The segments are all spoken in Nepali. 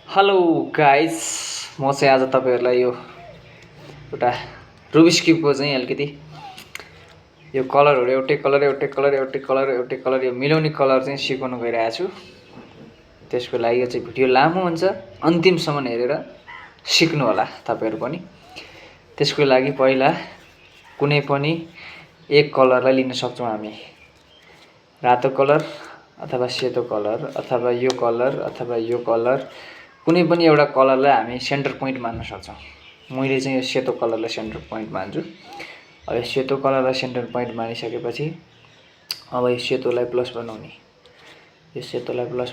हेलो गाइस, म चाहिँ आज तपाईँहरूलाई यो एउटा रुबिक्स क्युबको चाहिँ अलिकति यो कलरहरू एउटै कलर यो मिलाउने कलर चाहिँ सिकाउन गइरहेको छु। त्यसको लागि यो चाहिँ भिडियो लामो हुन्छ, अन्तिमसम्म हेरेर सिक्नु होला तपाईँहरू पनि। त्यसको लागि पहिला कुनै पनि एक कलरलाई लिन सक्छौँ हामी। रातो कलर अथवा सेतो कलर अथवा यो कलर कुनै पनि एउटा कलरलाई हामी सेन्टर पोइन्ट मान्न सक्छौँ। मैले चाहिँ यो सेतो कलरलाई सेन्टर पोइन्ट मान्छु। अब यो सेतो कलरलाई सेन्टर पोइन्ट मानिसकेपछि अब यो सेतोलाई प्लस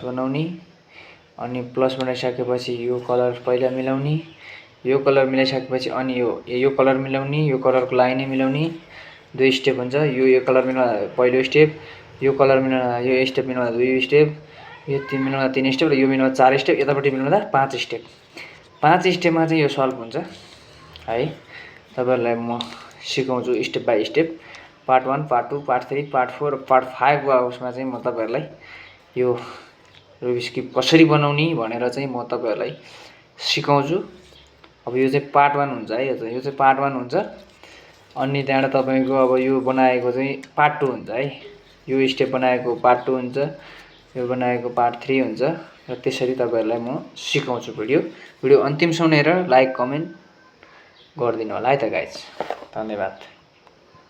बनाउने अनि प्लस बनाइसकेपछि यो कलर पहिला मिलाउने, यो कलर मिलाइसकेपछि अनि यो कलर मिलाउने, यो कलरको लाइनै मिलाउने। 2 स्टेप हुन्छ। यो कलर मिलाउँदा पहिलो स्टेप, यो कलर मिलाउँदा यो स्टेप मिलाउँदा 2 स्टेप, यो 3 मिलाउँदा 3 स्टेप र यो मिलाउँदा 4 स्टेप, यतापट्टि मिलाउँदा 5 स्टेप। 5 स्टेपमा चाहिँ यो सल्भ हुन्छ है। तपाईहरुलाई म सिकाउँछु step by step. Part 1, part 2, part 3, part 4 र पार्ट 5 को उसमा चाहिँ म तपाईहरुलाई यो रुबिक्स क्युब कसरी बनाउने भनेर चाहिँ म तपाईहरुलाई सिकाउँछु। अब यो चाहिँ पार्ट 1 हुन्छ है। यो चाहिँ पार्ट 1 हुन्छ। अनि त्यहाँबाट तपाईको अब यो बनाएको चाहिँ पार्ट 2 हुन्छ है। यो स्टेप बनाएको पार्ट 2 हुन्छ, यो बनाएको पार्ट 3 हुन्छ र त्यसरी तपाईहरुलाई म सिकाउँछु। भिडियो अन्तिमसम्म हेरेर लाइक कमेन्ट गरिदिनु होला है त गाइज। धन्यवाद।